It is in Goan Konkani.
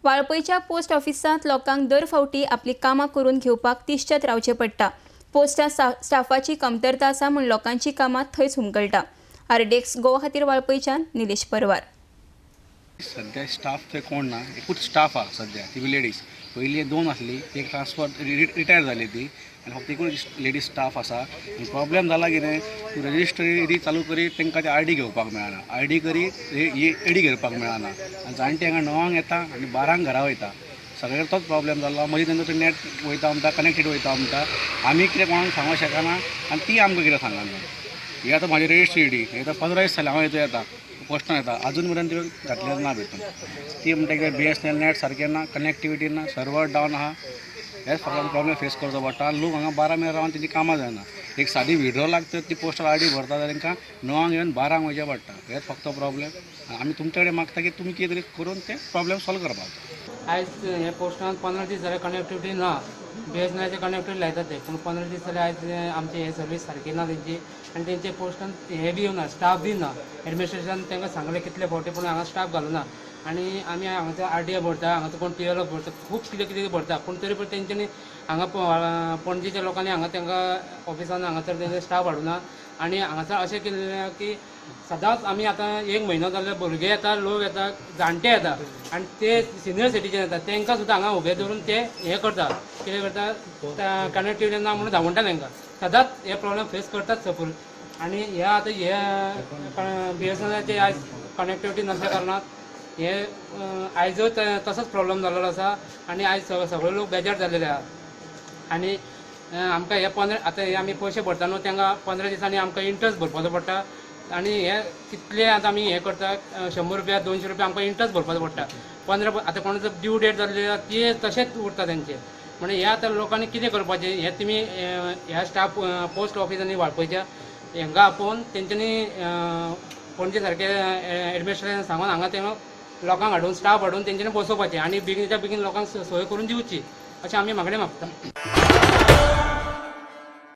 वाळपयच्या पोस्ट ऑफिसांत लोकांक दर फावटी आपली कामां करून घेवपाक तिश्चत रावचें पडटा. पोस्टां स्टाफाची कमतरता आसा म्हूण लोकांची कामां थंयच हुमकळटा. आरडीएक्स गोवा खातीर वाळपयच्यान निलेश परवार. सध्या स्टाफ थंय कोण ना, एकूच स्टाफ आसा सध्या, ती बी लेडीज. पयलीं 2 आसली, एक ट्रान्सफर रिटायर जाली ती, आनी फक्त एकूच लेडीज स्टाफ आसा. आनी प्रॉब्लेम जाला कितें, तूं रजिस्ट्री एडी चालू करी तांकां ते आर डी घेवपाक मेळना, आर डी करी एडी घेवपाक मेळना. आनी जाणटे हांगा 9क येता आनी 12क घरा वयता. सगळ्याक तोच प्रॉब्लेम जाल्लो. मदीं तेंचो तो नॅट वयता म्हणटा, कनेक्टेड वयता म्हणटा. आमी कितें कोणाक सांगूंक शकना आनी ती आमकां कितें सांगना. ही आतां म्हाजी रजिस्ट्री एडी, हे आतां 15 दीस जाले हांव येता येता पोस्टान येता, अजून मेरेन त्यो घातलें ना भितून. ती म्हणटा कितें BSNL net सारकें ना, कनेक्टिविटी ना, सर्वर डावन आहा. हेच फक्त प्रॉब्लेम फेस करचो पडटा. लोक हांगा 12 मेरेन रावन तेंची कामां जायना. एक सादी विड्रॉल लागता ती पोस्टल आर डी भरता जाल्यार तांकां 9क येवन 12क वयचें पडटा. हेच फक्त प्रॉब्लेम. आमी तुमचे कडेन मागता की तुमी कितें तरी करून ते प्रॉब्लेम सॉल्व करपाक. आयज हे पोस्टान 15 दीस जाले कनेक्टिविटी ना. BSNLचे कनेक्टिविटी लायतात ते, पूण 15 दीस जाले आयज आमचे हे सर्वीस सारकी ना तेंची. आनी तेंचे पोस्टान हे बी येवना, स्टाफ बी ना. एडमिनिस्ट्रेशन तांकां सांगलें कितले फावटी, पूण हांगा स्टाफ घालूना. आनी आमी हांगासर RDA भरता, हांगासर कोण PLO भरता, खूब कितें कितें भरता, पूण तरी पण तेंच्यांनी हांगा पणजेच्या लोकांनी हांगा तांकां ऑफिसान हांगासर तेंचे स्टाफ हाडुना. आनी हांगासर अशें केल्लें की सदांच आमी आतां 1 म्हयनो जाल्यार भुरगे येता, लोक येता, जाणटे येता आनी ते सिनियर सिटीजन येता, तांकां सुद्दां हांगा उबे दवरून ते हें करता, कितें करता, कनेक्टिविटी ना म्हणून धांवडटा तांकां. सदांच हे प्रॉब्लेम फेस करतात सपूर. आनी हे आतां हे BSNLचे आयज कनेक्टिविटी नासल्या कारणान हे आयजूय तसोच प्रॉब्लेम जाल्लो आसा. आनी आयज सगळे लोक बेजार जाल्लेले आहा. आनी आमकां हे 15 आतां हे आमी पयशे भरता न्हू, तांकां 15 दिसांनी आमकां इंट्रस्ट भरपाचो पडटा. आनी हे कितले आतां आमी हें करता, 100 रुपया 200 रुपया आमकां इंट्रस्ट भरपाचो पडटा. 15 आतां कोणाचो ड्यू डेट जाल्ली आसा ती तशेंच उरता तेंचे. म्हणजे हे आतां लोकांनी कितें करपाचें हें तुमी ह्या स्टाफ पोस्ट ऑफिस आनी वाळपयच्या हांकां आपोवन तेंच्यांनी पणजे सारके एडमिनिस्ट्रेशन सांगून हांगा ते लोकांक हाडून स्टाफ हाडून तेंच्यांनी बसोवपाचें आनी बेगीनच्या बेगीन लोकांक सोय करून दिवची अशें आमी मागणें मागता.